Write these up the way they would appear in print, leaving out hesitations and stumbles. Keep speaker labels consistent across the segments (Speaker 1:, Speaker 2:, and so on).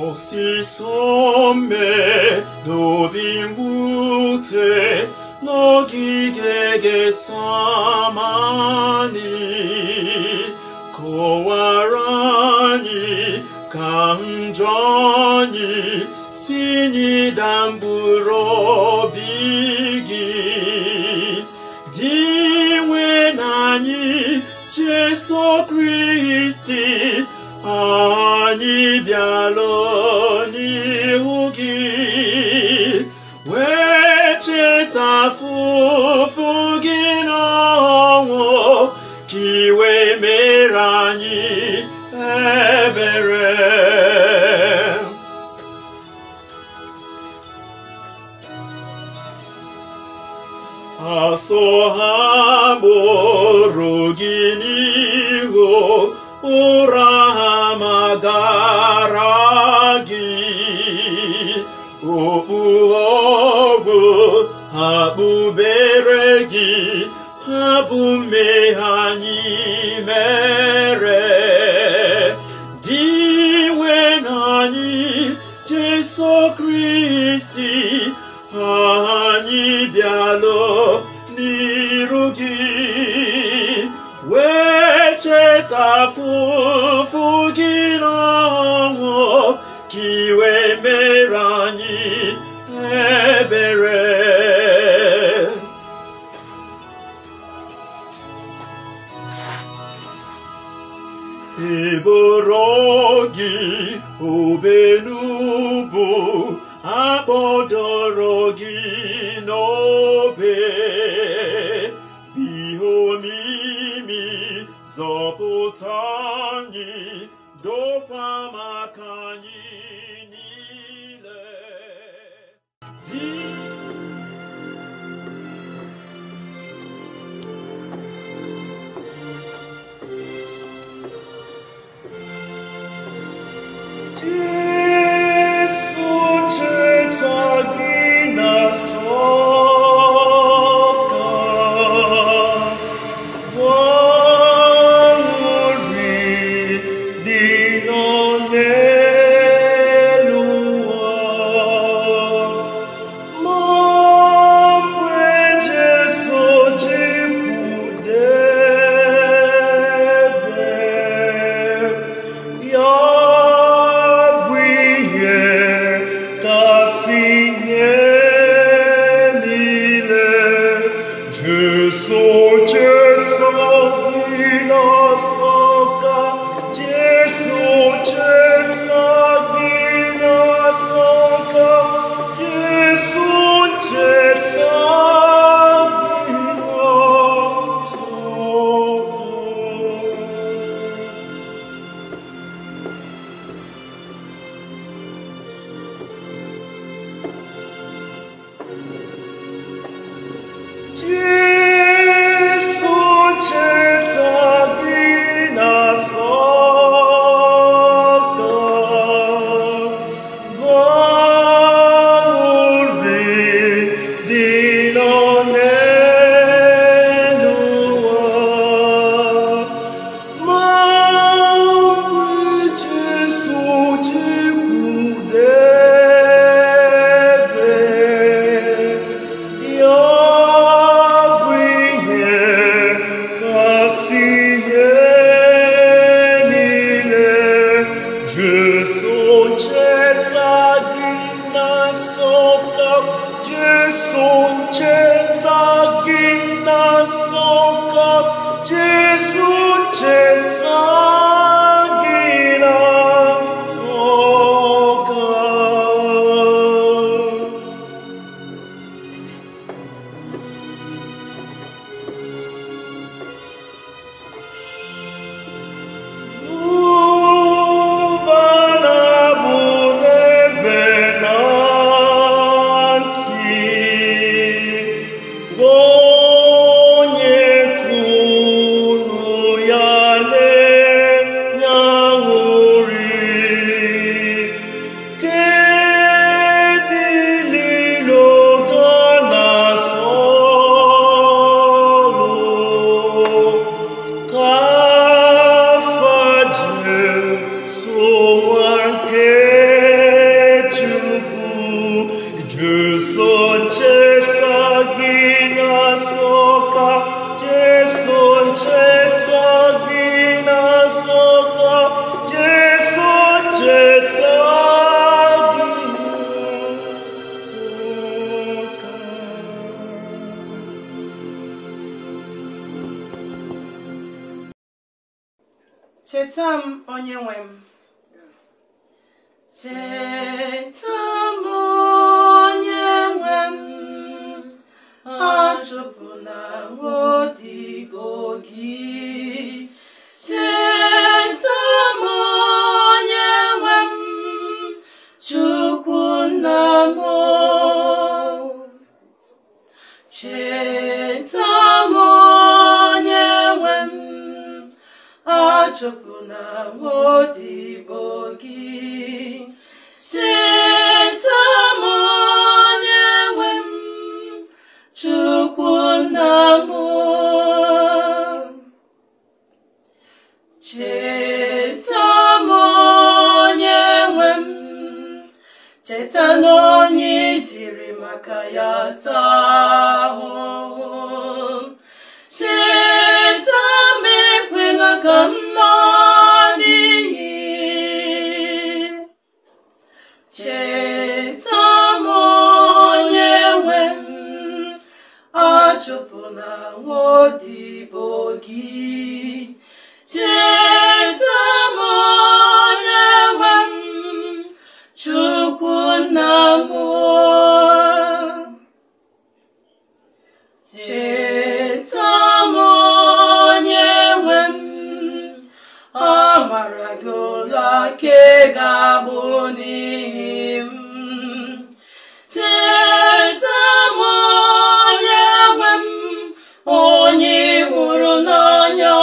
Speaker 1: Ọsịsọ n'obi mwute n'ogige Getsemani, kọwara anyị ka njọ anyị si n'ịda mkpụrụ obi gị. Dị nwe na anyị Jesu Kristi, anyị bịalụ n'ihu gị, wee cheta afụfụ gị n'ọnwụ, ka i wee mere anyị ebere. Asọ ha gburu gị n'ihu, ụra ha magara gị, okpu ọgwụ ha kpubere gị, ha bụ mmehie anyị mere. Dị nwe na anyị Jesu Kristi, anyị bịalụ n'iru gị, wee cheta afụfụ gị n'ọnwụ, ka i wee mere anyị ebere. Eboro gị obe n'ubu, akpọdoro gị n'obe, ihe omimi zọpụta anyị, dokwa maka anyị niile. Dị
Speaker 2: Jesu cheta gị na sọka, nwaṅụrị dị nọ n'elu ụwa. Ma mgbe Jesu jikwudebe ya, bụ ihe kasị ihe niile. Jesu cheta gị na sọka, Jesu cheta gị na sọka, Jesu cheta gị na sọka. Jesu cheta gị na sọka, nwaṅụrị dị nọ n'elu ụwa. Ma mgbe Jesu jikwudebe ya, bụ ihe kasị ihe niile. Jesu cheta gị na sọka, Jesu cheta gị na sọka, Jesu cheta gị na sọka. Ụba na-abụ n'ebe na ntị, onye kwuru ya. Jesu cheta gị na-asọka, Jesu cheta gị na-asọka, Jesu cheta gị na-asọka.
Speaker 3: Cheta m, onye nwe m. Cheta m, onye nwe m, achụpụla m odibo gị. Cheta m, onye nwe m, Chukwu nna m. Cheta m, onye nwe m, achụpụla m odibo gị. Cheta m, onye nwe m, Chukwu nna m. Cheta m, onye nwe m, cheta na onye i jiri maka ya taa ahụhụ. Cheta m, ekwela ka m laa n'iyi. Cheta m, onye nwe m, achụpụla m odibo gị. Cheta m, onye nwe m, Chukwu nna m. Cheta m, onye nwe m, amara gị ụlọ aka ga-abụ n'ihi m. Cheta m, onye nwe m, onye ị hụrụ n'anya.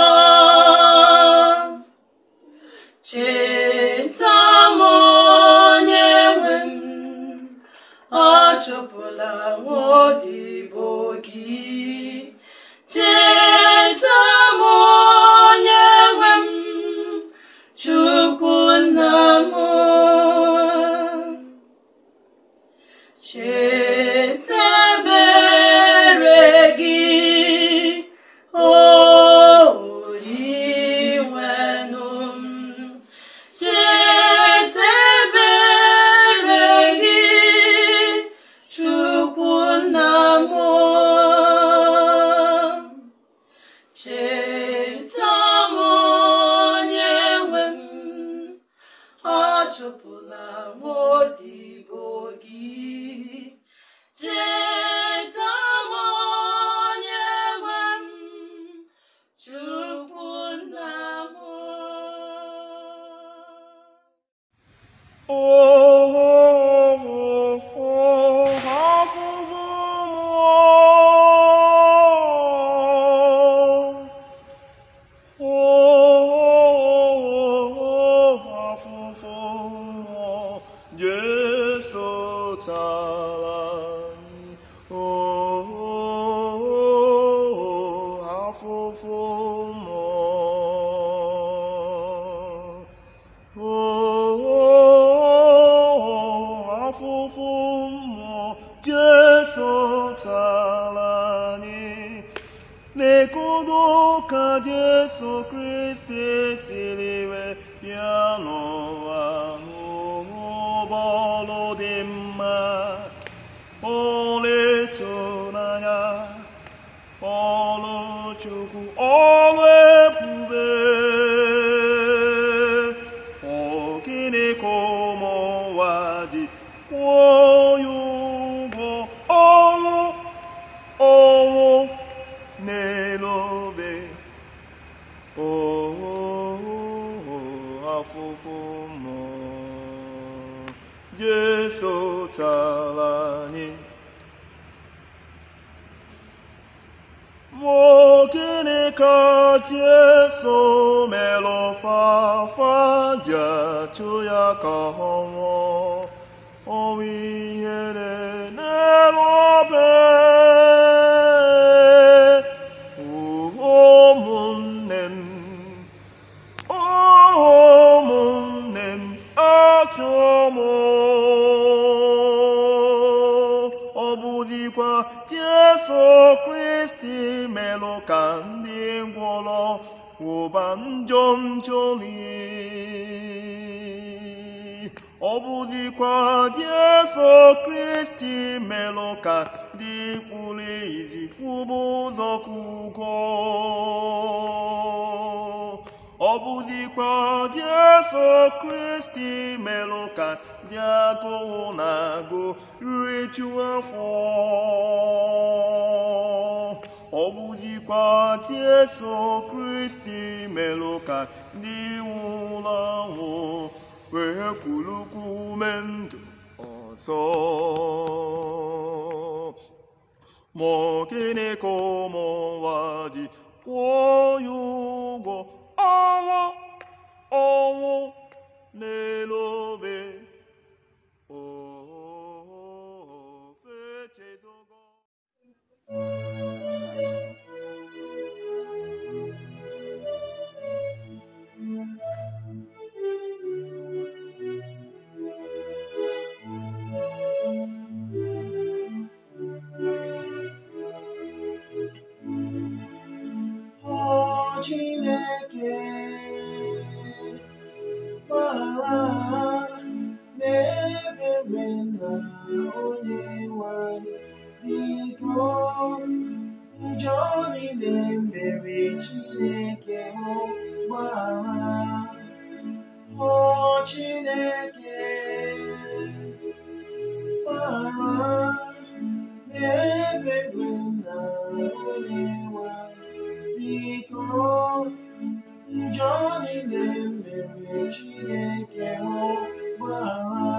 Speaker 3: Cheta m, onye nwe m, achụpụla m odibo gị. Cheta m, onye nwe m, Chukwu nna m. Cheta ebere gị, o Onyenwenụ m. Cheta ebere gị, Chukwu nna m. Cheta m, onye nwe m, achụpụla m odibo gị. Cheta m, onye nwe m, Chukwu nna m.
Speaker 1: Jesu tara anyị, afụfụ mmụọ. Afụfụ mmụọ Jesu tara anyị, n'ekodo ka Jesu Kristi siri wee bịa n'ụwa n'ụbọlụ dị mma, ọrụ ịtụnanya, ọrụ Chukwu, ọrụ ebube. Ọ gịnị ka ụmụ ụwa ji kwụọ ya ụgwọ ọnwụ, ọnwụ n'elu obe? Afụfụ mmụọ Jesu tara anyị. Ma gịnị ka Jesu mere fafa ji achụ ya ka ọ nwụọ ọnwụ ihere n'elu obe? Ụmụnne m, ụmụnne m, achọ m bụzikwa Jesu Kristi melụ ka ndị ngwọrọ wụba njọ njọli. Ọ bụzikwa Jesu Kristi melụ ka ndị kpuru ìsì fụba ụzọ kugo. Ọ bụzikwa Jesu Kristi melụ ka ndị agụụ na-agụ rijuo afọ. Ọ bụzikwa Jesu Kristi melụ ka ndị nwụrụ anwụ wee kulukwu ume ndụ ọzọ. Ma gịnị ka ụmụ ụwa ji kwụọ ya ụgwọ ọnwụ ọnwụ n'elu obe? Ofe chezogo.
Speaker 2: O Chineke, gbara n'ebere na onye nwe anyị, biko njọ niile mere Chineke m gbara. O Chineke, gbara n'ebere na onye nwe anyị, biko njọ niile mere Chineke m gbara.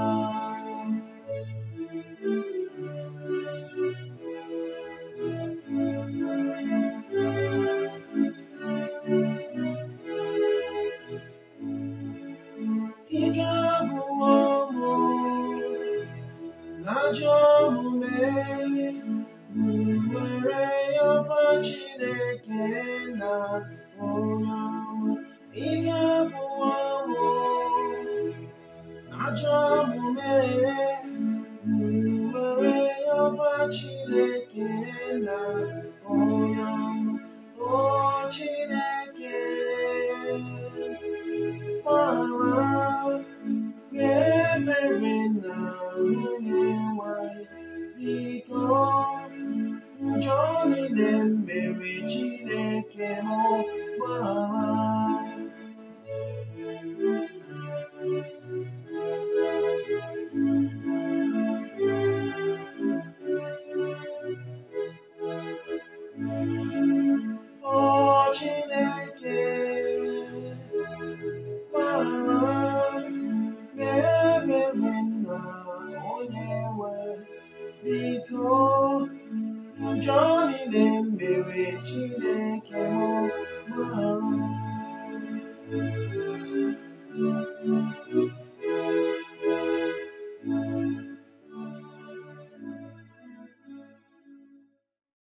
Speaker 2: Ike agwụwo m n'ajọ omume, m were yọba Chineke na onye ọma. Ike agwụwo m n'ajọ omume, m were yọba Chineke na onye ọma. O Chineke, gbara ebere na onye nwanyị, biko njọ niile